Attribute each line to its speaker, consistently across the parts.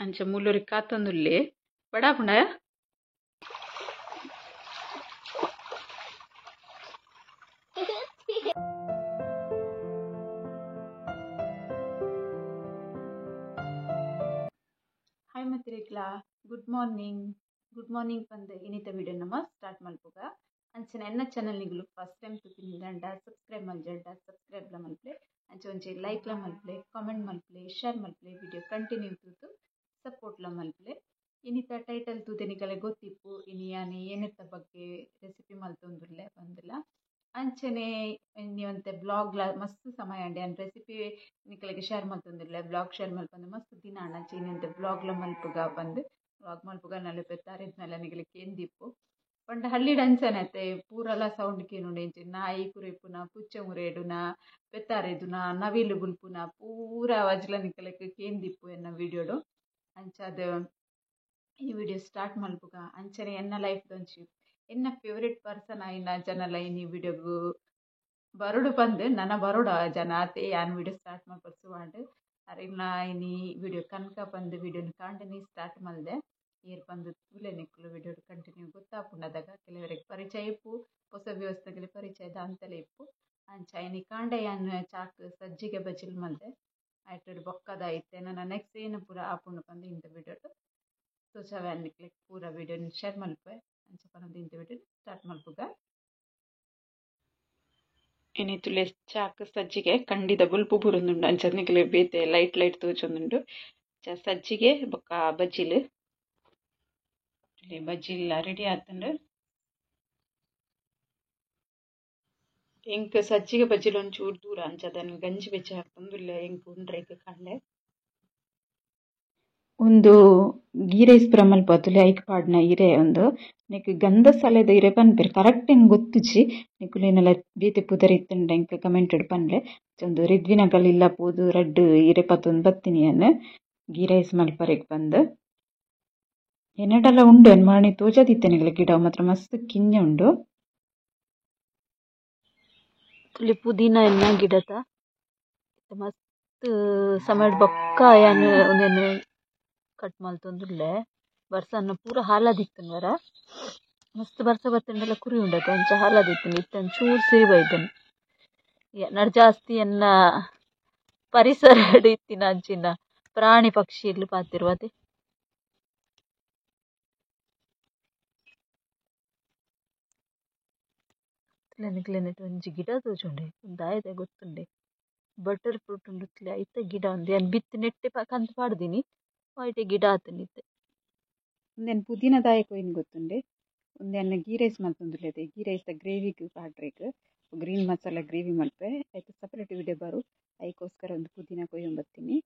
Speaker 1: ಅಂಚ ಮೂಲೂರಿ ಕಾತೊಂದುಲ್ಲೆ ಬಡಾಪುಂಡ ಹಾಯ್ ಮತ್ತಿರೇಕ್ಲಾ ಗುಡ್ ಮಾರ್ನಿಂಗ್. ಗುಡ್ ಮಾರ್ನಿಂಗ್ ಬಂದು ಇನ್ನಿತ ವಿಡಿಯೋ ನಮ್ಮ ಸ್ಟಾರ್ಟ್ ಮಲ್ಪುಗ. ಅಂಚನೆ ಎನ್ನ ಚಾನಲ್ ನಿಗುಲು ಫಸ್ಟ್ ಟೈಮ್ ತೂಪಿನಿಂದ ಸಬ್ಸ್ಕ್ರೈಬ್ ಮಲ್ಜಂಡ ಸಬ್ಸ್ಕ್ರೈಬ್ಲ ಮಲ್ಪಲೆ, ಅಂಚೆ ಒಂಜಿ ಲೈಕ್ಲ ಮಲ್ಪಲೆ, ಕಾಮೆಂಟ್ ಮಲ್ಪಲೆ, ಶೇರ್ ಮಲ್ಪಲೆ, ವಿಡಿಯೋ ಕಂಟಿನ್ಯೂ ತೂತು ಸಪೋರ್ಟ್ಲ ಮಲ್ಪಲೆ. ಇನ್ನಿತ ಟೈಟಲ್ ತೂತೆ ನಿಕಲೆ ಗೊತ್ತಿಪ್ಪು ಇನಿ ಯಾನೆ ಏನೆತ್ತ ಬಗ್ಗೆ ರೆಸಿಪಿ ಮಲ್ತೊಂದುಲ್ಲೆ ಬಂದಿಲ್ಲ. ಅಂಚನೆ ನೀವಂತೆ ಬ್ಲಾಗ್ಲ ಮಸ್ತ್ ಸಮಯ ಅಂಡೆ ಅನ್ ರೆಸಿಪಿ ನಿಕಲೆಗೆ ಶೇರ್ ಮಲ್ತೊಂದಿಲ್ಲ, ಬ್ಲಾಗ್ ಶೇರ್ ಮಲ್ಪಂದು ಮಸ್ತ್ ದಿನ ಅಣ್ಣ. ಅಂಚೆ ಇನ್ನಂತೆ ಬ್ಲಾಗ್ಲ ಮಲ್ಪುಗ ಬಂದು ಬ್ಲಾಗ್ ಮಲ್ಪುಗ ನಲ್ಲ ಪೆತ್ತಾರಿದ್ನಲ್ಲ ನಿಕಲೆ ಕೇಂದಿಪ್ಪು. ಪಂಡ ಹಳ್ಳಿಡ್ ಅಂಚನೆ ಪೂರಲ ಸೌಂಡ್ ಕೇನುಂಡು, ಇಂಚೆ ನಾಯಿ ಕುರಿಪುನ, ಪುಚ್ಚೆ ಮುರೇಡುನ, ಪೆತ್ತಾರಿದುನ, ನವಿಲು ಬುಲ್ಪುನ ಪೂರ ಅವಾಜ್ಲ ನಿಕಲೆಗ್ ಕೇಂದಿಪ್ಪು ಎನ್ನ ವಿಡಿಯೋಡು. ಅಂಚಾದ ಈ ವಿಡಿಯೋ ಸ್ಟಾರ್ಟ್ ಮಲ್ಪುಗ. ಅಂಚನೆ ಎನ್ನ ಲೈಫ್ ದೊಂಚಿ ಎನ್ನ ಫೇವ್ರೆಟ್ ಪರ್ಸನ್ ಆಯಿನ ಜನಲ ಇನಿ ವಿಡಿಯೋಗು ಬರೋಡು ಬಂದು ನನ್ನ ಬರೋಡ ಜನ ಆತೆ ಯಾನ್ ವಿಡಿಯೋ ಸ್ಟಾರ್ಟ್ ಮಲ್ಪಸುವಾಂಡ್ ಅರಿನ ಇನಿ ವಿಡಿಯೋ ಕನಕ ಬಂದು ವಿಡಿಯೋನ ಕಾಂಡನಿ ಸ್ಟಾರ್ಟ್ ಮಲ್ದೆ. ಏರ್ ಬಂದು ತೂಲೆ ನಿಕ್ಕಲು ವಿಡಿಯೋ ಕಂಟಿನ್ಯೂ ಗೊತ್ತಾಪುಂಡದಾಗ ಕೆಲವರಿಗೆ ಪರಿಚಯ ಇಪ್ಪು, ಹೊಸ ವ್ಯವಸ್ಥೆಗೆ ಪರಿಚಯ ದಾಂತಲೇ ಇಪ್ಪು. ಅಂಚ ಇನಿ ಕಾಂಡೆ ಯಾನ್ ಚಾಕ್ ಸಜ್ಜಿಗೆ ಬಜಿಲ್ ಮಲ್ದೆ ಆಯ್ತು ಬೊಕ್ಕದ ಐತೆ. ನನ್ನ ನೆಕ್ಸ್ಟ್ ಏನು ಪೂರ ಆಪುಂಡು ಬಂದು ಇಂಥ ವಿಡಿಯೋ ತೋಚವೆ ನಿಕ್ಲೆ ಪೂರ ವಿಡಿಯೋನ ಶೇರ್ ಮಲ್ಪೆ. ಅಂಚ ಪನೊಂದು ಇಂಥ ವಿಡಿಯೋ ಸ್ಟಾರ್ಟ್ ಮಲ್ಪುಗ. ಇನಿ ತುಲೆ ಚಾಕ್ ಸಜ್ಜಿಗೆ ಕಂಡಿದ ಬುಲ್ಪು ಬುರುಂದುಂಡು. ಅಂಚ ನಿಕ್ಲೆ ಬೇತೆ ಲೈಟ್ ಲೈಟ್ ತೋಚೊಂದುಂಡು. ಸಜ್ಜಿಗೆ ಬೊಕ್ಕ ಬಜ್ಜಿಲ್ ಬಜ್ಜಿಲ್ಲ ರೆಡಿ ಆತುಂಡು. ಎಂಕ್ ಸಜ್ಜಿಗೆ ಬಜ್ಜಿಲ್ ಒಂಚೂರು ದೂರ ಅಂಚ ಅದನ್ನು ಗಂಜಿ ಬೆಚ್ಚ ಹಾಕ್ತೊಂದುಲ್ಲೆ ಎಂಕ್ ಉಂಡ್ರೇಕ್ ಕಾಂಡೆ. ಒಂದು ಗೀ ರೈಸ್ ಪೂರ ಮಲ್ಪತ್ತುಲೆ ಐಕ್ ಪಾಡ್ನ ಇರೆ ಒಂದು ನೆಕ್ ಗಂಧಸಾಲೆದ ಇರೆ ಪನ್ಪೆರ್ ಕರೆಕ್ಟ್ ಎಂಕ್ ಗೊತ್ತುಜಿ. ನಿಕುಲು ಬೇತೆ ಪುದರ್ ಇತ್ತುಂಡ ಎಂಕ್ ಕಮೆಂಟೆಡ್ ಪನ್ಲೆ. ಒಂದು ರಿದ್ವಿನಗಲ್ ಇಲ್ಲ ಪೋದು ರಡ್ಡ್ ಇರೆ ಪತ್ತೊಂದು ಬತ್ತಿನಿ ಯಾನ್ ಗೀ ರೈಸ್ ಮಲ್ಪರೆಗ್ ಬಂದು. ಎನ್ನಡಲ ಉಂಡು ಎನ್ ಮಾಣಿ ತೋಜದಿತ್ತೆ ನಿಗಲ ಗಿಡ ಮಾತ್ರ ಮಸ್ತ್ ಕಿಂಜ ಉಂಡು.
Speaker 2: ತುಲಿ ಪುದೀನ ಎನ್ನ ಗಿಡತ ಮಸ್ತ್ ಸಮಯಡ್ ಬೊಕ್ಕ ಯಾನ್ ಉಂದೆನ್ ಕಟ್ ಮಲ್ತೊಂದುಲ್ಲೆ. ಬರ್ಸನ್ನ ಪೂರ ಹಾಲಾದಿತ್ತುಂಡು ವರ ಮಸ್ತ್ ಬರ್ಸ ಬತ್ತುಂಡಲ ಕುರಿ ಉಂಡತೆ ಅಂಚ ಹಾಲಾದಿತ್ತುಂಡು. ಇತ್ತೆ ಒಂಚೂರು ಸಿರಿ ಬೈದನು ಎನ್ನಡ್ ಜಾಸ್ತಿ ಎನ್ನ ಪರಿಸರ ಇತ್ತಿನ ಅಂಚಿನ ಪ್ರಾಣಿ ಪಕ್ಷಿ ಇಲ್ಲಿ ಪಾತಿರುವತೆ. ನಿಕ್ಲೆನೆಟ್ ಒಂಜಿ ಗಿಡ ತೋಜುಂಡೆ ದಾಯೆದ ಗೊತ್ತುಂಡೆ ಬಟರ್ ಫ್ರೂಟ್ ಉಂಡು ಐತ ಗಿಡ ಉಂದು ಯಾನ್ ಬಿತ್ತ್ ನೆಟ್ಟೆ ಕಂತ್ ಪಾಡ್ದಿನಿ ಐಟೆ ಗಿಡ ಆತುಂಡಿತ್ತೆ.
Speaker 1: ಉಂದೆನ್ ಪುದೀನ ದಾಯೆ ಕೊಯ್ನ್ ಗೊತ್ತುಂಡೆ. ಉಂದೆನ್ ಗೀ ರೈಸ್ ಮಲ್ತೊಂದುಲ್ಲೆತೆ. ಗೀ ರೈಸ್ ದ ಗ್ರೇವಿಗ್ ಪಾಡ್ರೆಗ್ ಗ್ರೀನ್ ಮಸಾಲ ಗ್ರೇವಿ ಮಲ್ಪೆ ಐತ ಸಪರೇಟ್ ವಿಡಿಯೋ ಬರು. ಐಕೋಸ್ಕರ ಒಂದು ಪುದೀನ ಕೊಯ್ಯೊಂದು ಬತ್ತೀನಿ.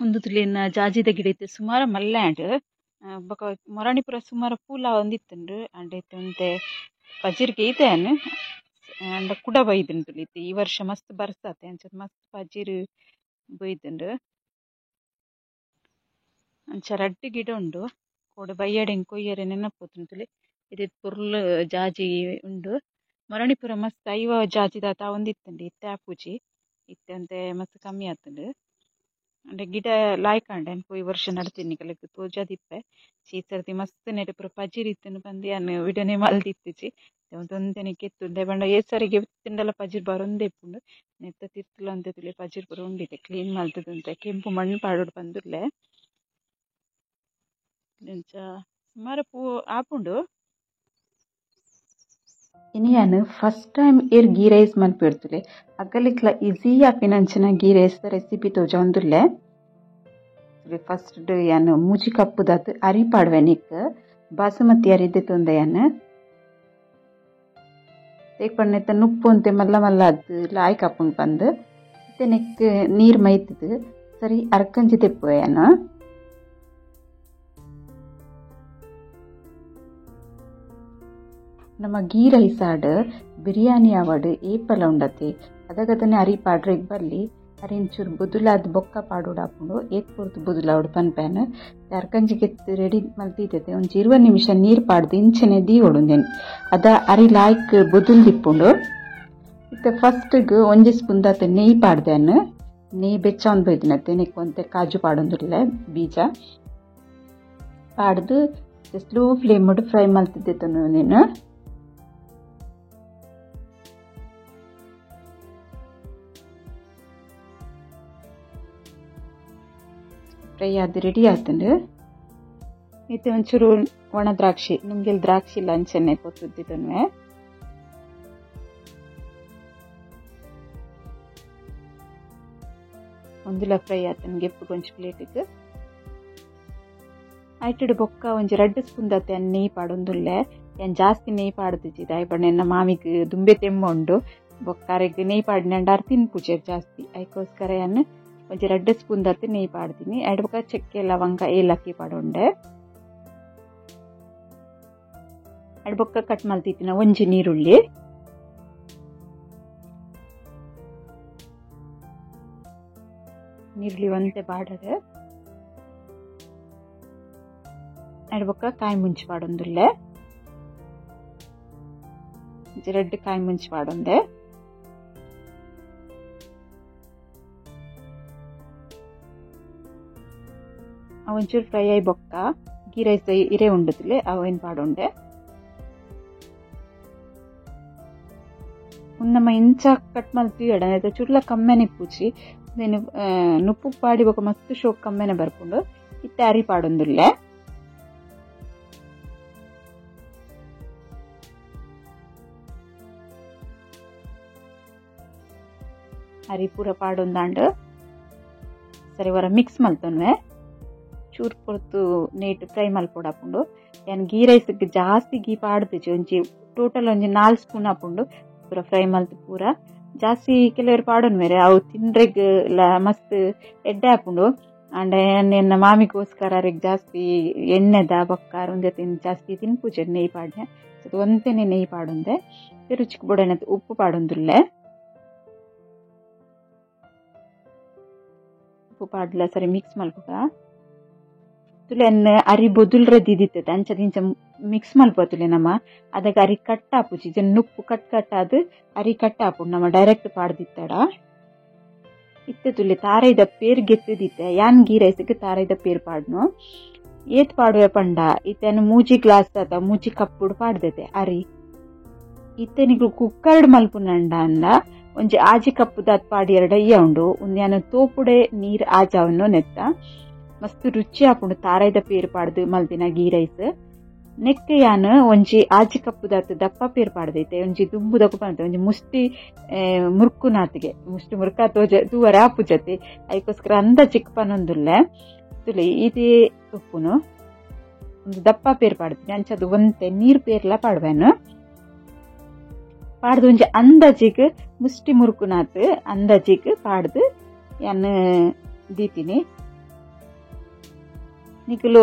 Speaker 2: ಒಂದು ತುಲಿನ ಜಾಜಿದ ಗಿಡ ಇತ್ತು ಸುಮಾರು
Speaker 1: ಮಲ್ಲೆ ಆಂಡ್ ಬೊಕ ಮೊರಾಣಿಪುರ ಸುಮಾರು ಪೂಲ ಒಂದಿತ್ತುಂಡು. ಅಂಡ್ ಇತ್ತೆ ಒಂತೆ ಪಜಿರ್ಗೆ ಇತ್ತೆ ಅಂಡ ಕುಡ ಬೈದುಂಡು ತುಲಿ. ಇತ್ತೆ ಈ ವರ್ಷ ಮಸ್ತ್ ಬರ್ಸಾತೆ ಅಂಚ ಮಸ್ತ್ ಪಜಿರ್ ಬೈದುಂಡು. ಅಂಚ ರಡ್ಡ್ ಗಿಡ ಉಂಡು ಕೋಡೆ ಬಯ್ಯಡೆ ಕೊಯ್ಯರೆ ನೆನಪೋತುಂಡು ತುಲಿ. ಇದು ಪೊರ್ಲು ಜಾಜಿ ಉಂಡು. ಮೊರಾಣಿಪುರ ಮಸ್ತ್ 50 ಜಾಜಿದಾತ ಒಂದಿತ್ತುಂಡು. ಇತ್ತೆ ಆಪುಜಿ, ಇತ್ತೆ ಒಂತೆ ಮಸ್ತ್ ಕಮ್ಮಿ ಆತುಂಡು. ಅಂಡ ಗಿಡ ಲಾಯ್ಕಾಂಡೆ ಈ ವರ್ಷ ನಡ್ತೀನಿ ಕಲೆಕ್ ತೋಜದಿಪ್ಪೆ. ಈ ಸರ್ತಿ ಮಸ್ತ್ ನೆಟ್ ಪೂರ ಪಜಿರ್ ಇತ್ತುಂಡು ಬಂದು ಯಾನ್ ವಿಡಿಯೋನೇ ಮಲ್ದಿತ್ತಿಜಿ. ಒಂದೊಂದೆನೆ ಕೆತ್ತುಂಡೆ ಬಂಡ ಏ ಸರಿಗೆ ತಿಂಡಲ ಪಜಿರ್ ಬರೊಂದೇ ಇಪ್ಪುಂಡು. ನೆತ್ತ ತಿರ್ತುಲ ಅಂತೆ ತುಲೆ ಪಜಿರ್ ಪೂರ ಉಂಡಿದೆ ಕ್ಲೀನ್ ಮಲ್ತದಂತೆ ಕೆಂಪು ಮಣ್ಣು ಪಾಡೋಡು ಬಂದುಲ್ಲೆ. ಅಂಚ ಸುಮಾರು ಪೂ ಆಪುಂಡು.
Speaker 3: ಇನಿ ಯಾನ್ ಫಸ್ಟ್ ಟೈಮ್ ಏರ್ ಗೀ ರೈಸ್ ಮಲ್ಪಿಡ್ತುಲೆ. ಅಗಲಿಕ್ಲ ಈಸಿ ಆಪಿನಂಚಿನ ಗೀ ರೈಸ್ ದ ರೆಸಿಪಿ ತೋಜೊಂದುಲ್ಲೆ. ಫಸ್ಟ್ ಯಾನ್ 3 ಕಪ್ ದಾತ್ ಅರಿ ಪಾಡ್ವೆ ನಿಕ್ ಬಾಸುಮತಿ ಅರಿ ದೆತ್ತೊಂದೆ ಯಾನ್. ತೇಕ್ ಪಣ್ಣೆತ್ತ ನುಪ್ಪು ಅಂತೆ ಮಲ್ಲ ಮಲ್ಲ ಅದ್ ಲಾಯ್ಕ್ ಆಪುಂಡು ಪಂದ್. ಇತ್ತೆ ನೆಕ್ ನೀರ್ ಮೈತುದು ಸರಿ ಅರ್ಕಂಜಿ ತೆಪ್ಪುವೆ ಯಾನ್. ನಮ್ಮ ಗೀ ರೈಸ್ ಆಡ್ ಬಿರಿಯಾನಿ ಆವಡ್ ಏಪಲ ಉಂಡತೆ ಅದಗದನೆ ಅರಿ ಪಾಡ್ರೆಗ್ ಬಲ್ಲಿ ಅರಿಂಚೂರು ಬುದುಲಾದ್ ಬೊಕ್ಕ ಪಾಡೋಡಾಪುಂಡು ಏತ್ ಪೊರ್ತು ಬುದುಲಾವಡ್ ಪನ್ಪೇನ್ ಅರ್ಕಂಜಿಗೆತ್ತು ರೆಡಿ ಮಲ್ತಿತ್ತತೆ ಒಂಜಿ 20 ನಿಮಿಷ ನೀರು ಪಾಡ್ದು ಇಂಚನೆ ದೀವೊಡುಂದೆನ್ ಅದ ಅರಿ ಲಾಯ್ಕ್ ಬುದುಲ್ ದಿಪ್ಪುಂಡು. ಇತ್ತೆ ಫಸ್ಟ್ಗ್ ಒಂಜಿ ಸ್ಪೂನ್ ದಾತ್ ನೆಯ್ ಪಾಡ್ದೇನ್ ನೆಯ್ ಬೆಚ್ಚ ಬೈದಿನತ್ತೆ ನೆಕ್ ಒಂತೆ ಕಾಜು ಪಾಡೊಂದುಲ್ಲೆ ಬೀಜ ಪಾಡ್ದು ಸ್ಲೋ ಫ್ಲೇಮ್ ಫ್ರೈ ಮಲ್ತಿದ್ದೆ ನೀನು. ಫ್ರೈ ಆದ್ ರೆಡಿ ಆತಂಡು. ಇತ್ತೆ ಒಂಚೂರು ಒಣ ದ್ರಾಕ್ಷಿ ನುಂಗೆಲ್ ದ್ರಾಕ್ಷಿ ಇಲ್ಲ ಅಂಚನೆ ಪೊತ್ತುದ್ದಿತನ್ವೆ. ಒಂದುಲ ಫ್ರೈ ಆತನ್ ಗೆಪ್ಪು ಒಂಜಿ ಪ್ಲೇಟಿಗೆ ಐಟೆಡ್ ಬೊಕ್ಕ ಒಂಜಿ 2 ಸ್ಪೂನ್ ದಾತೆ ನೆಯ್ ಪಾಡೊಂದುಲ್ಲೆ. ಏನ್ ಜಾಸ್ತಿ ನೆಯ್ ಪಾಡ್ದಿಜ್ಜಿ ದಾಯೆ ಪಂಡ ಎನ್ನ ಮಾಮಿಗ್ ದುಂಬೆ ತೆಮ್ಮ ಉಂಡು ಬೊಕ್ಕ ಅರೆಗ್ ನೆಯ್ ಪಾಡಿನಂಡ ಅರ್ ತಿನ್ಪುಜೆರ್ ಜಾಸ್ತಿ ಐಕೋಸ್ಕರ ಯಾನ್ ಒಂಜಿ 2 ಸ್ಪೂನ್ ದಾತೆ ನೆಯ್ ಪಾಡ್ದಿನಿ. ಐಡ್ ಬೊಕ್ಕ ಚಕ್ಕೆ ಲವಂಗ ಏಲಕ್ಕಿ ಪಾಡೊಂಡೆ. ಐಡ್ ಬೊಕ್ಕ ಕಟ್ ಮಲ್ತಿತ್ತಿನ ಒಂಜಿ ನೀರುಳ್ಳಿ ನೀರುಳ್ಳಿ ಒಂತೆ ಪಾಡರೆ. ಐಡ್ ಬೊಕ್ಕ ಕಾಯಿ ಮುಂಚಿ ಪಾಡೊಂದುಲ್ಲೆ 2 ಕಾಯಿ ಮುಂಚಿ ಪಾಡೊಂದೆ. ಒಂಚೂರು ಫ್ರೈ ಆಯಿ ಬೊಕ್ಕ ಗೀ ರೈಸ್ ಇರೆ ಉಂಡತಿಲೆ ಅವೇನು ಪಾಡೊಂಡೆ. ನಮ್ಮ ಇಂಚ ಕಟ್ ಮಲ್ತಿ ಎಡ ಚುರ್ಲ ಕಮ್ಮೆನೆ ಪೂಚಿ ನುಪ್ಪು ಪಾಡಿ ಬೊಕ್ಕ ಮಸ್ತ್ ಶೋಕ್ ಕಮ್ಮೆನೆ ಬರ್ಪುಂಡು. ಇತ್ತೆ ಅರಿ ಪಾಡೊಂದುಲ್ಲೆ. ಅರಿ ಪೂರ ಪಾಡೊಂದಾಂಡ್ ಸರಿ ವರ ಮಿಕ್ಸ್ ಮಲ್ತೊನ್ವೆ. ಚೂರು ಪೊರ್ತು ನೇಟ್ ಫ್ರೈ ಮಲ್ಪೊಡಾಪುಂಡು. ಯಾನ್ ಗೀ ರೈಸ್ಗ್ ಜಾಸ್ತಿ ಗೀ ಪಾಡ್ದಿಜ್ಜಿ ಒಂಜಿ ಟೋಟಲ್ ಒಂಜಿ 4 ಸ್ಪೂನ್ ಆಪುಂಡು ಪೂರ ಫ್ರೈ ಮಲ್ತ್ ಪೂರ ಜಾಸ್ತಿ ಕೆಲವರು ಪಾಡೊನ್ವೆರೆ ಅವು ತಿಂಡ್ರೆಗ್ ಲ ಮಸ್ತ್ ಎಡ್ಡೆ ಆಪುಂಡು. ಅಂಡ ಎನ್ನ ಮಾಮಿಗೋಸ್ಕರ ಅರೆಗ್ ಜಾಸ್ತಿ ಎಣ್ಣೆದ ಬೊಕ್ಕ ಉಂದೆ ಜಾಸ್ತಿ ತಿನ್ಪುಜೆರ್ ನೆಯ್ ಪಾಡ್ನೆ ಒಂತೆನೆ ನೆಯ್ ಪಾಡೊಂದೆ. ರುಚಿಕ್ ಬೋಡಾಯಿನ ಉಪ್ಪು ಪಾಡೊಂದುಲ್ಲೆ. ಉಪ್ಪು ಪಾಡ್ಲ ಸರಿ ಮಿಕ್ಸ್ ಮಲ್ಪುಗ. ತುಲೆ ಅರಿ ಬೊದುಲ್ರೆ ದಿದಿತ್ತತೆ ಅಂಚ ದಿಂಚ ಮಿಕ್ಸ್ ಮಲ್ಪ ತುಲೆ ನಮ್ಮ ಅದಗ ಅರಿ ಕಟ್ ಆಪುಜಿ ಜನ ನುಪ್ಪು ಕಟ್ ಕಟ್ ಆದ್ ಅರಿ ಕಟ್ ಆಪುಂಡು ನಮ್ಮ ಡೈರೆಕ್ಟ್ ಪಾಡ್ದಿತ್ತಡ. ಇತ್ತೆ ತುಲೆ ತಾರೈದ ಪೇರ್ ಗೆತ್ತದಿತ್ತೆ ಯಾನ್ ಗೀ ರೈಸ್ಗ್ ತಾರೈದ ಪೇರ್ ಪಾಡ್ನು. ಏತ್ ಪಾಡುವೆ ಪಂಡ ಇತ್ತೆ ಮೂಜಿ ಗ್ಲಾಸ್ ತಾತ ಮೂಜಿ ಕಪ್ಪುಡು ಪಾಡ್ದತೆ ಅರಿ. ಇತ್ತೆ ನಿಗ್ಲು ಕುಕ್ಕರ್ಡ್ ಮಲ್ಪುನಂಡ ಅಂದ ಒಂಜಿ ಆಜಿ ಕಪ್ಪು ದಾತ್ ಪಾಡಿ ಎರಡ ಇಯ್ಯ ಉಂಡು ಉಂದು ಯಾನ್ ತೋಪುಡೆ ನೀರ್ ಆಜಾವನ್ನು ನೆತ್ತ ಮಸ್ತ್ ರುಚಿ ಆಪುಂಡು ತಾರೈದ ಪೇರ್ ಪಾಡ್ದು ಮಲ್ದಿನ ಗೀ ರೈಸ್. ನೆಕ್ ಯಾನ್ ಒಂಜಿ ಆಜಿ ಕಪ್ಪುದಾತ್ ದಪ್ಪ ಪೇರ್ ಪಾಡ್ದೈತೆ ಒಂಜಿ ದುಂಬುದಕ್ಕು ಪಂತೆ ಒಂಜಿ ಮುಷ್ಟಿ ಮುರ್ಕುನಾತಿಗೆ ಮುಷ್ಟಿ ಮುರ್ಕ ತೋಜ ತೂವರೆ ಆಪುಜತೆ ಐಕೋಸ್ಕರ ಅಂದ ಚಿಕ್ಕ ಪನೊಂದುಲ್ಲೆ ತುಲೆ ಇದೇ ಉಪ್ಪುನು ಒಂದು ದಪ್ಪ ಪೇರ್ ಪಾಡ್ತೀನಿ ಅಂಚದು ಒಂತೆ ನೀರ್ ಪೇರ್ಲ ಪಾಡ್ವೇನು ಪಾಡ್ದು ಒಂಜಿ ಅಂದಾಜಿಗ್ ಮುಷ್ಟಿ ಮುರ್ಕುನಾತ್ ಅಂದಾಜಿಗ್ ಪಾಡ್ದು ಯಾನ್ ದೀತೀನಿ. ನಿಕುಲು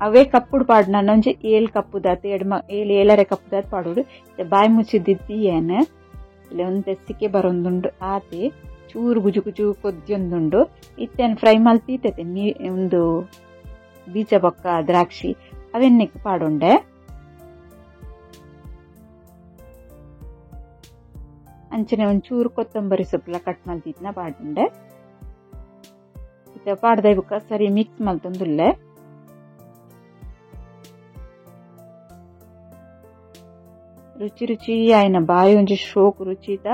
Speaker 3: ಅವೇ ಕಪ್ಪುಡು ಪಾಡ್ನ ಒಂಜಿ 7 ಕಪ್ಪು ದಾತ್ 7 7.5 ಕಪ್ಪು ದಾತ್ ಪಾಡೋಡು. ಬಾಯಿ ಮುಚ್ಚಿದ್ದಿ ಏನ್ ಇಲ್ಲ ಒಂತೆ ಸಿಕ್ಕೆ ಬರೊಂದುಂಡು ಆತಿ ಚೂರು ಗುಜು ಗುಜು ಕೊದ್ದಿಯೊಂದುಂಡು. ಇತ್ತೆ ಫ್ರೈ ಮಲ್ತಿತ್ತತೆ ನೀ ಒಂದು ಬೀಜ ಬೊಕ್ಕ ದ್ರಾಕ್ಷಿ ಅವೆನ್ನೆಕ್ ಪಾಡೊಂಡೆ. ಅಂಚನೆ ಒಂಚೂರು ಕೊತ್ತಂಬರಿ ಸೊಪ್ಪುಲ ಕಟ್ ಮಲ್ತಿತ್ನ ಪಾಡೊಂಡೆ. ಇತ್ತೆ ಪಾಡ್ದೈ ಬೊಕ್ಕ ಸರಿ ಮಿಕ್ಸ್ ಮಲ್ತೊಂದುಲ್ಲೆ. ರುಚಿ ರುಚಿ ಆಯ್ನ ಬಾಯಿ ಒಂಜಿ ಶೋಕ್ ರುಚಿತ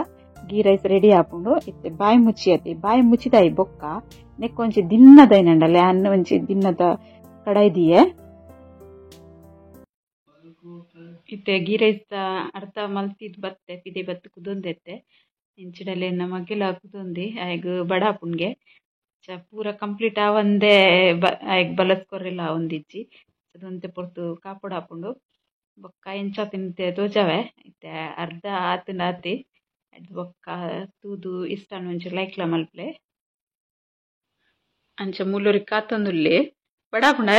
Speaker 3: ಗೀ ರೈಸ್ ರೆಡಿ ಆಪುಂಡು. ಇತ್ತೆ ಬಾಯಿ ಮುಚ್ಚಿ ಅತಿ ಬಾಯಿ ಮುಚ್ಚಿದಾಯಿ ಬೊಕ್ಕ ನೆಕ್ ಒಂಜಿ ದಿನ್ನದೈನಂಡಲೆ ಅನ್ನ ಒಂಜಿ ದಿನ್ನದ ಕಡಾಯಿ ದಿಯೆ. ಇತ್ತೆ ಗೀ ರೈಸ್ ಅರ್ಧ ಮಲ್ತಿದ್ ಬತ್ತೆ ಪಿದೆ ಬತ್ತು ಕುದೊಂದೆತ್ತೆ ಇಂಚಿಡಲೆ ಮಗ್ಗೆಲ ಕುದೊಂದಿ ಆಯ್ಗ್ ಬಡ ಆಪುಂಡ್ಗೆ ಚ ಪೂರ ಕಂಪ್ಲೀಟ್ ಆವಂದೆ ಆಯ್ಗ್ ಬಲಸ್ಕೊರ್ರೆಲ ಆವೊಂದಿಜ್ಜಿ ಅದೊಂತೆ ಪೊರ್ತು ಕಾಪೊಡು ಆಪುಂಡು. ಬೊಕ್ಕ ಎಂಚ ತಿಂತೆ ತೋಜಾವೆ ಇತ್ತೆ ಅರ್ಧ ಆತುಂಡ ಆತಿ ಬೊಕ್ಕ ತೂದು ಇಷ್ಟ ಒಂಚೂರು ಲೈಕ್ಲ ಮಲ್ಪಲೆ. ಅಂಚ ಮೂಲೂರಿ ಕಾತೊಂದುಲ್ಲೆ ಬಡ ಆಪುಂಡ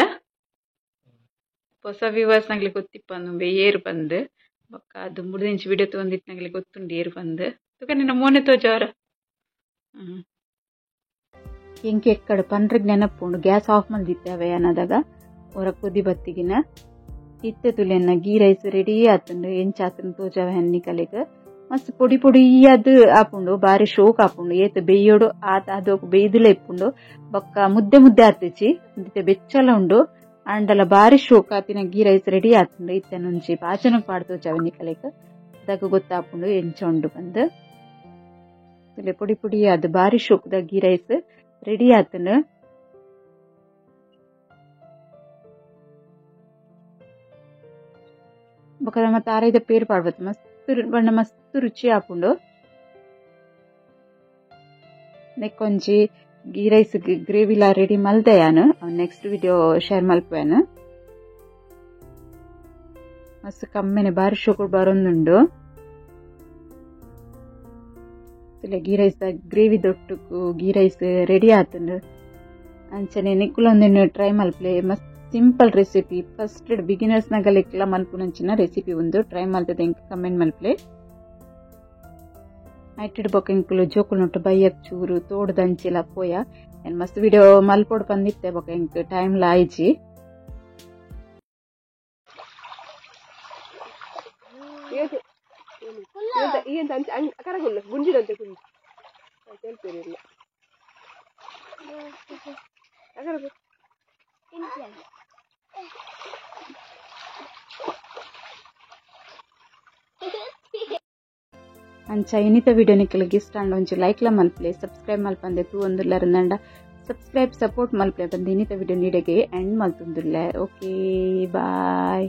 Speaker 3: ಹೊಸ ವ್ಯೂವರ್ಸ್ ನಂಗ್ಲಿ ಗೊತ್ತಿಪ್ಪಂದುಂಬೆ ಏರು ಬಂದು
Speaker 1: ಬೊಕ್ಕ ದುಂಬುಡು ವಿಡಿಯೋ ತಗೊಂಡಿತ್ತು ಗೊತ್ತುಂಡು ಏರು ಬಂದು ತುಕ ನಿನ್ನ ಮೋನೆ ತೋಜವರ.
Speaker 3: ಎಂಕೆ ಎಕ್ಕಡು ಪನ್ರಿಗೆ ನೆನಪುಂಡು ಗ್ಯಾಸ್ ಆಫ್ ಮಲ್ದಿತ್ತೆ ಅವೆ ಅನ್ನದಾಗ ಹೊರ ಕುದಿ ಬತ್ತಿಗಿನ ಇತ್ತೆ ತುಲೆನ್ನ ಗೀ ರೈಸ್ ರೆಡಿ ಆತುಂಡು ಎಂಚಾತುಂಡು ತೋಜವೆ ಹನ್ನಿ ಕಲೆಗ್ ಮಸ್ತ್ ಪೊಡಿ ಪೊಡಿ ಅದು ಆಪುಂಡು ಬಾರಿ ಶೋಕ್ ಆಪುಂಡು ಏತ್ ಬೇಯೋಡು ಆತ ಅದು ಬೇಯ್ದುಲ ಇಪ್ಪುಂಡು ಬೊಕ್ಕ ಮುದ್ದೆ ಮುದ್ದೆ ಆತುಚಿ ಇತ್ತೆ ಬೆಚ್ಚಲ ಉಂಡು ಆಂಡಲ ಬಾರಿ ಶೋಕ್ ಆತಿನ ಗೀ ರೈಸ್ ರೆಡಿ ಆತುಂಡು ಇತ್ತೆ నుంచి ಪಾಚನಕ್ಕೆ ಪಾಡ್ ತೋಜವೆ ನಿಕಲೆಗ್ ಅದಾಗ ಗೊತ್ತಾಪುಂಡು ಎಂಚ ಉಂಡು ಬಂದು ತುಲೆ ಪೊಡಿ ಪೊಡಿ ಅದು ಬಾರಿ ಶೋಕ್ದ ಗೀ ರೈಸ್ ರೆಡಿ ಆತುಂಡು. ಬೊಕ್ಕ ನಮ್ಮ ತಾರೈದ ಪೇರು ಪಾಡ್ಬತ್ತು ಮಸ್ತ್ ಬಣ್ಣ ಮಸ್ತ್ ರುಚಿ ಆಪುಂಡು. ನೆಕ್ಕೊಂಜಿ ಗೀ ರೈಸ್ ಗ್ರೇವಿಲ ರೆಡಿ ಮಲ್ದೆ ಯಾನು ನೆಕ್ಸ್ಟ್ ವಿಡಿಯೋ ಶೇರ್ ಮಲ್ಪುವೆನು. ಮಸ್ತ್ ಕಮ್ಮೆನೆ ಬಾರಿ ಶೋಕುಡು ಬರೊಂದುಂಡು. ಗೀ ರೈಸ್ ಗ್ರೇವಿ ದೊಟ್ಟುಕು ಗೀ ರೈಸ್ ರೆಡಿ ಆತುಂಡು. ಅಂಚನೆ ನಿಕ್ಕುಲೊಂದಿನ ಟ್ರೈ ಮಲ್ಪಲೆ ಮಸ್ತ್ ಸಿಂಪಲ್ ರೆಸಿಪಿ ಫಸ್ಟ್ ಬಿಗಿನರ್ಸ್ ನಗಲೆಕ್ಲ ಮಲ್ಪುನಂಚಿನ ರೆಸಿಪಿ ಒಂದು ಟ್ರೈ ಮಲ್ತದೆ ಎಂಕ್ ಕಮೆಂಟ್ ಮಲ್ಪಲೆ. ನೈಟೆಡ್ ಬೊಕ್ಕ ಎಂಕುಲು ಜೋಕುಲು ಬೈಯಕ್ ಚೂರು ತೋಡ್ದಂಚಿಲ ಪೋಯ ಏನ್ ಮಸ್ತ್ ವಿಡಿಯೋ ಮಲ್ಪೊಡು ಬಂದಿತ್ತೆ ಬೊಕ್ಕ ಎಂಕ್ ಟೈಮ್ ಲ ಆಯ್ಜಿ. ಅಂಚ ಇನ್ನಿತ ವಿಡಿಯೋ ನಿಕ್ಕಲಿಗೆ ಇಷ್ಟ ಅಂಡ ಒಂಜಿ ಲೈಕ್ಲ ಮಲ್ಪಲೆ ಸಬ್ಸ್ಕ್ರೈಬ್ ಮಲ್ಪಂದೆ ತೂ ಒಂದುಲ್ಲರಂದಂಡ ಸಬ್ಸ್ಕ್ರೈಬ್ ಸಪೋರ್ಟ್ ಮಲ್ಪಲೆ ಬಂದು ಇನ್ನಿತ ವಿಡಿಯೋ ನೀಡೆಗೆ ಎಂಡ್ ಮಲ್ತುಂದುಲ್ಲೆ. Okay bye.